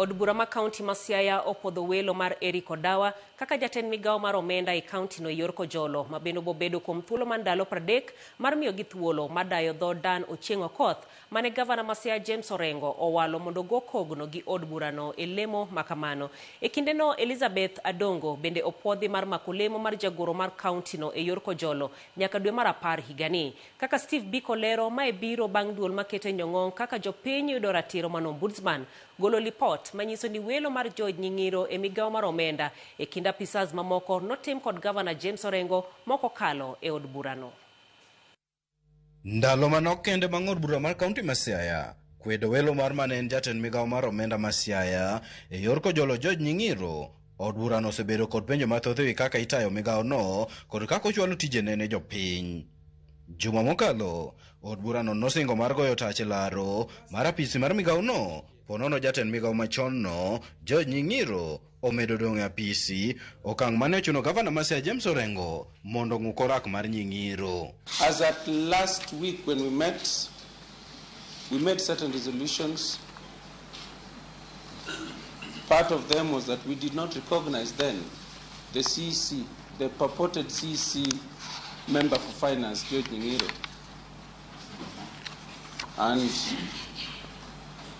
Od bura ma kaunti ma Siaya opuodho welo mar Eric Odawa kaka jatend migawo mar omenda e kaunti no e yor kojolo ma bende obobedo kuom thuolo mar ndalo 30 mar miyogi thuolo mar dayo dho Dan Ochieng' Okoth mane gavana ma Siaya James Orengo owalo mondo ogo kogno gi od burano e lemo ma kamano. E kindeno Elizabeth Adongo bende opuodhi mar mako lemo mar jagoro mar kaunti no e yor kojolo nyaka dwe mar 10 higani. Kaka Steve Biko lero, mae biro bang' duol makete nyong'ong' kaka jopiny yudo ratiro mano ombudsman golo lipot manyiso ni welo mar George Nying'iro e migawo mar omenda e kind apisas mamoko notim kod gavana James Orengo mokokalo e od burano. Ndalo manok kende bang' od bura mar kaunti ma Siaya kwedo welo mar mane en jatend migawo mar omenda ma Siaya e yor kojolo George Nying'iro, od burano osebedo kod penjo mathoth ewi kaka itayo migawono kod kaka ochwalo tijene ne jopiny. Juma mokalo, od burano nosingo mar goyo tach e laro mar apisi mar migawono ponono jatend migawo machon no George Nying'iro omedo dong' e apisi, okang' mane ochuno gavana ma Siaya James Orengo mondo ong'uk orak mar Nying'iro. As at last week when we met, we made certain resolutions. Part of them was that we did not recognize then the CEC, the purported CEC member for finance, George Nying'iro. And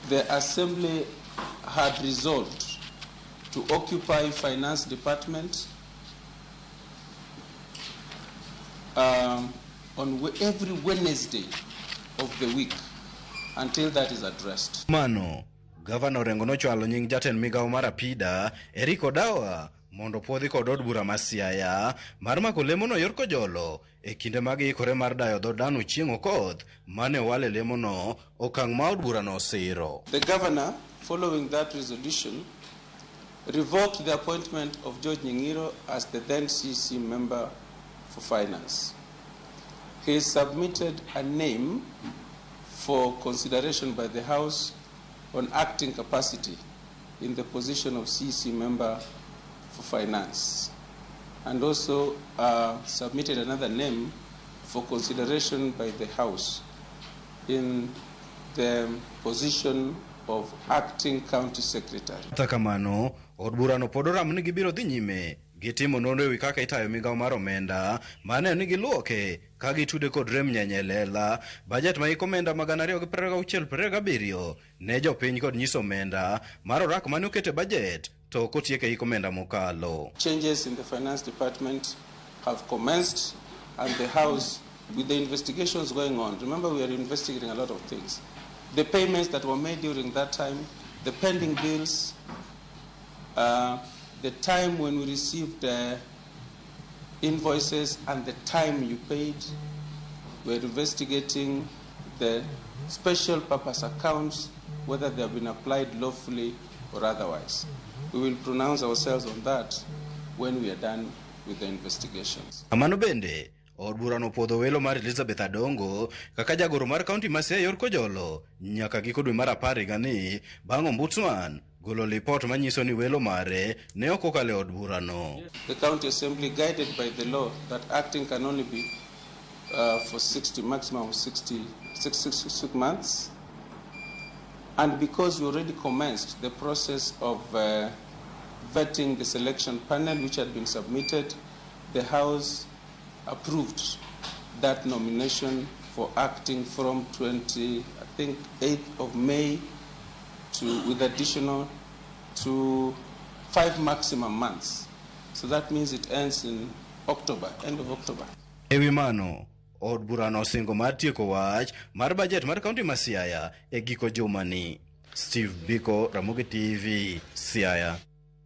the assembly had resolved to occupy finance department on every Wednesday of the week until that is addressed. Mano, Gavana Orengo nochwalo nying jatend migawo mar Apida, Eric Odawa, mondo puodhi kod od bura ma Siaya mar mako lemono yor kojolo e kinde mag ikore mar dayo dho Dan Ochieng' Okoth mane owal e lemono, okang' ma od burano osiro. The governor, following that resolution, revoked the appointment of George Nying'iro as the then CEC member for finance. He submitted a name for consideration by the House on acting capacity in the position of CEC member for finance, and also submitted another name for consideration by the House in the position of acting county secretary. Kata kamano, od burano pod oramo ni gibiro dhi nyime gi timo nonro ewi kaka itayo migawo mar omenda mane ni giluoke ka gitude kod rem nyenye lela bajet ma hik omenda ma 2026-27 ne jopiny kod nyiso omenda mar orak mane oket e bajet to ok otiek e hik omenda mokalo. Changes in the finance department have commenced, and the House, with the investigations going on, remember we are investigating a lot of things. The payments that were made during that time, the pending bills, the time when we received invoices and the time you paid. We're investigating the special purpose accounts, whether they have been applied lawfully or otherwise. We will pronounce ourselves on that when we are done with the investigations. Kamano bende, od burano opuodho welo mar Elizabeth Adongo kaka jagoro mar kaunti ma Siaya yor kojolo nyaka giko dwe mar 10 higani bang' ombudsman golo lipot manyiso ni welo mare ne ok okalo e od burano. The county assembly, guided by the law that acting can only be for 60, maximum of 66 months, and because we already commenced the process of vetting the selection panel which had been submitted, the House approved that nomination for acting from 20, I think, 8th of May to, with additional to 5 maximum months. So that means it ends in October, end of October. Ewi mano, od burano osingo mar tieko wach mar bajet mar kaunti ma Siaya e giko jumani. Steve Biko, Ramogi TV, Siaya.